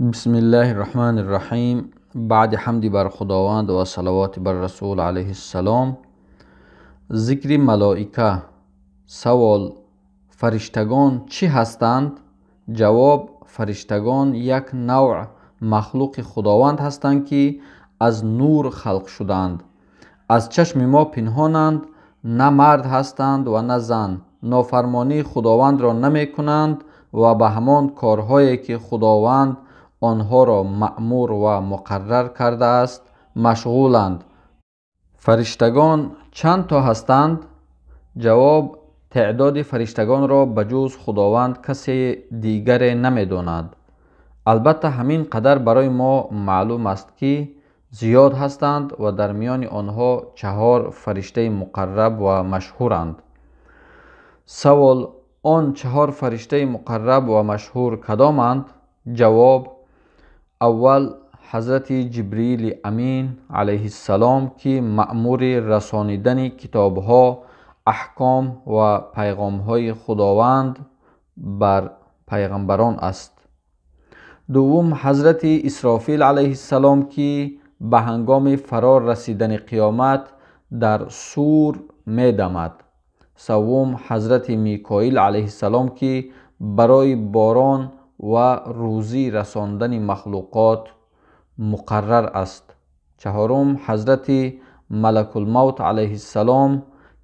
Бисмиллаҳир Раҳмонир Раҳим. Баъди ҳамди бар Худованд ва салавоти бар Расул алайҳиссалом. Зикри малоика. Савол: фариштагон чӣ ҳастанд? Ҷавоб: фариштагон як навъ махлуқи Худованд ҳастанд, ки аз нур халқ шудаанд. Аз чашми мо пинҳонанд, на мард ҳастанд ва на зан. Нофармонии Худовандро намекунанд ва ба ҳамон корҳое, ки Худованд онҳоро маъмур ва муқаррар кардааст, машғуланд. Фариштагон чанд то ҳастанд? Ҷавоб: теъдоди фариштагонро ба ҷуз Худованд касе дигаре намедонад. Албатта, ҳамин қадар барои мо маълум аст, ки зиёд ҳастанд ва дар миёни онҳо 4 фариштаи муқарраб ва машҳуранд. Савол: он 4 фариштаи муқарраб ва машҳур кадоманд? Ҷавоб: аввал, ҳазрати Ҷибрили Амин алайҳиссалом, ки маъмури расонидани китобҳо, аҳком ва пайғомҳои Худованд бар пайғамбарон аст. Дуввум, ҳазрати Исрофил алайҳиссалом, ки ба ҳангоми фарор расидани қиёмат дар сур медамад. Севум, ҳазрати Микоил алайҳиссалом, ки барои борон ва рӯзӣ расондани махлуқот муқаррар аст. Чаҳорум, ҳазрати Малакулмавт алайҳиссалом,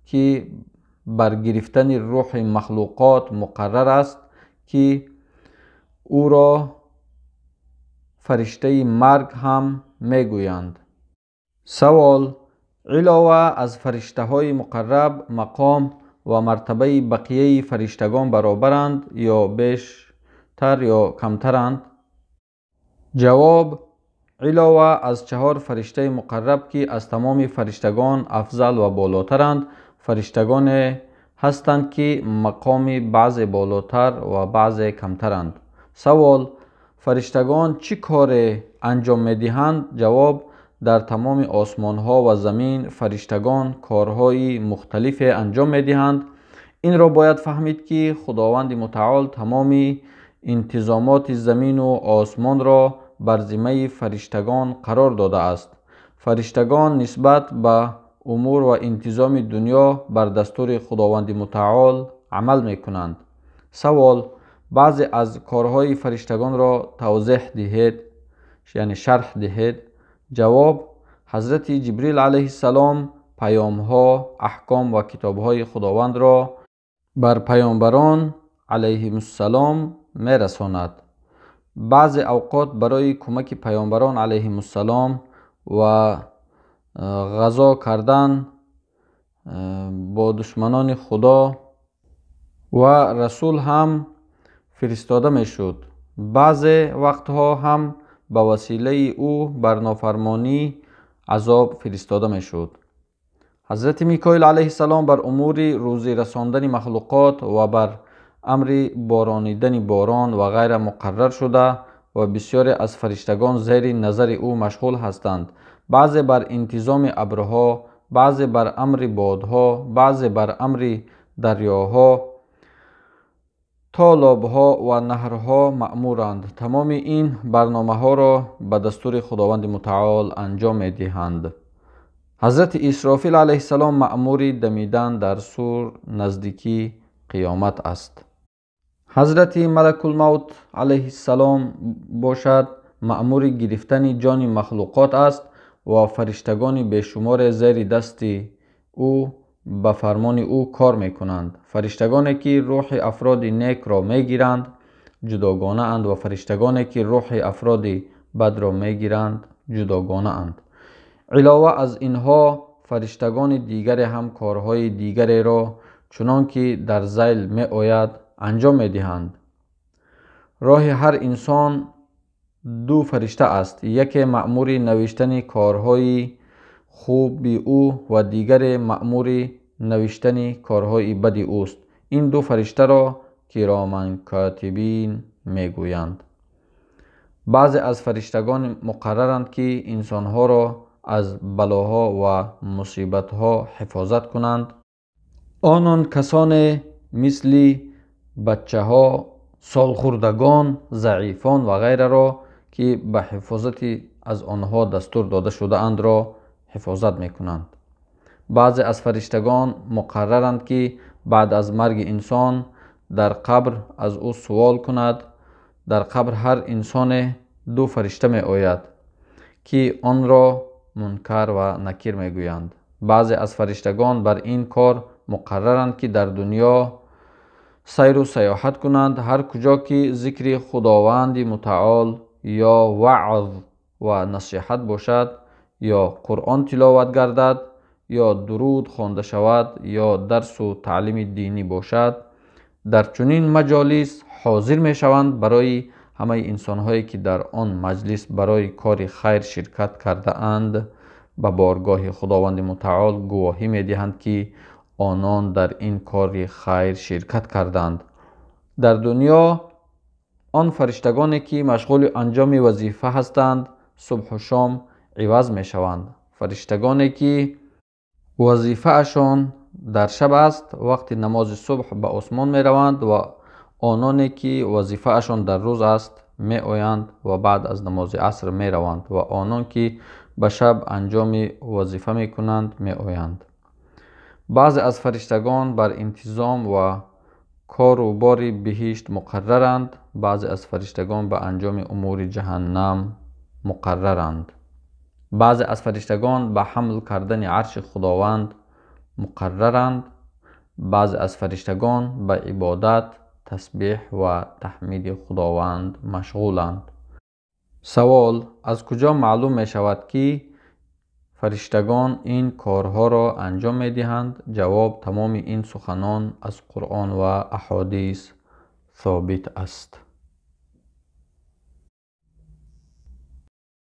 ки бар гирифтани рӯҳи махлуқот муқаррар аст, ки ӯро фариштаи марг ҳам мегӯянд. Савол: илова аз фариштаҳои муқарраб, мақом ва мартабаи бақияи фариштагон баробаранд ё бештар ё камтаранд? Ҷавоб: илова аз 4 фариштаи муқарраб, ки аз тамоми фариштагон афзал ва болотаранд, фариштагоне ҳастанд, ки мақоми баъзе болотар ва баъзе камтаранд. Савол: фариштагон чӣ коре анҷом медиҳанд? Ҷавоб: дар тамоми осмонҳо ва замин фариштагон корҳои мухталифе анҷом медиҳанд. Инро бояд фаҳмид, ки Худованди Мутаол тамоми интизомоти замину осмонро бар зиммаи фариштагон қарор додааст. Фариштагон нисбат ба умур ва интизоми дунё бар дастури Худованди Мутаол амал мекунанд. Савол: баъзе аз корҳои фариштагонро тавзеҳ диҳед, яъне шарҳ диҳед. Ҷавоб: ҳазрати Ҷибрил алайҳиссалом паёмҳо, аҳком ва китобҳои Худовандро бар паёмбарон алайҳимуссалом мерасонад. Баъзе авқот барои кӯмаки паёмбарон алайҳимуссалом ва ғазо кардан бо душманони Худо ва расул ҳам фиристода мешуд. Баъзе вақтҳо ҳам ба василаи ӯ бар нофармонӣ азоб фиристода мешуд. Ҳазрати Микоил алайҳиссалом бар умури рӯзӣ расондани махлуқот ва бар амри боронидани борон ва ғайра муқаррар шуда ва бисёре аз фариштагон зери назари ӯ машғул ҳастанд. Баъзе бар интизоми абрҳо, баъзе бар амри бодҳо, баъзе бар амри дарёҳо, толобҳо ва наҳрҳо маъмуранд. Тамоми ин барномаҳоро ба дастури Худованди Мутаол анҷом медиҳанд. Ҳазрати Исрофил алайҳиссалом маъмури дамидан дар сур наздикии қиёмат аст. Ҳазрати Малакулмавт алайҳиссалом бошад, маъмури гирифтани ҷони махлуқот аст ва фариштагони бешуморе зери дасти ӯ ба фармони ӯ кор мекунанд. Фариштагоне, ки рӯҳи афроди некро мегиранд, ҷудогонаанд ва фариштагоне, ки рӯҳи афроди бадро мегиранд, ҷудогонаанд. Илова аз инҳо фариштагони дигаре ҳам корҳои дигареро, чунон ки дар зайл меояд, анҷом медиҳанд. Роҳи ҳар инсон 2 фаришта аст: яке маъмури навиштани корҳои хуби ӯ ва дигаре маъмури навиштани корҳои бади ӯст. Ин 2 фариштаро кироман котибин мегӯянд. Баъзе аз фариштагон муқарраранд, ки инсонҳоро аз балоҳо ва мусибатҳо ҳифозат кунанд. Онон касоне мисли бачаҳо, солхӯрдагон, заифон ва ғайраро, ки ба ҳифозати аз онҳо дастур дода шудаандро ҳифозат мекунанд. Баъзе аз фариштагон муқарраранд, ки баъд аз марги инсон дар қабр аз ӯ суол кунад. Дар қабр ҳар инсоне ду фаришта меояд, ки онро Мункар ва Накир мегӯянд. Баъзе аз фариштагон бар ин кор муқарраранд, ки дар дунё сайру саёҳат кунанд. Ҳар куҷо ки зикри Худованди Мутаол ё ваъз ва насиҳат бошад, ё Қуръон тиловат гардад, ё дуруд хонда шавад, ё дарсу таълими динӣ бошад, дар чунин маҷолис ҳозир мешаванд. Барои ҳамаи инсонҳое, ки дар он маҷлис барои кори хайр ширкат кардаанд, ба боргоҳи Худованди Мутаол гувоҳӣ медиҳанд, ки онон дар ин кори хайр ширкат карданд. Дар дунё он фариштагоне, ки машғули анҷоми вазифа ҳастанд, субҳу шом иваз мешаванд. Фариштагоне, ки вазифаашон дар шаб аст, вақти намози субҳ ба осмон мераванд ва ононе, ки вазифаашон дар рӯз аст, меоянд ва баъд аз намози аср мераванд ва онон, ки ба шаб анҷоми вазифа мекунанд, меоянд. Баъзе аз фариштагон бар интизом ва кору бори биҳишт муқарраранд, баъзе аз фариштагон ба анҷоми умури ҷаҳаннам муқарраранд. Баъзе аз фариштагон ба ҳамл кардани арши Худованд муқарраранд, баъзе аз фариштагон ба ибодат, тасбеҳ ва таҳмиди Худованд машғуланд. Савол: аз куҷо маълум мешавад, ки фариштагон ин корҳоро анҷом медиҳанд? Ҷавоб: тамоми ин суханон аз Қуръон ва аҳодис собит аст.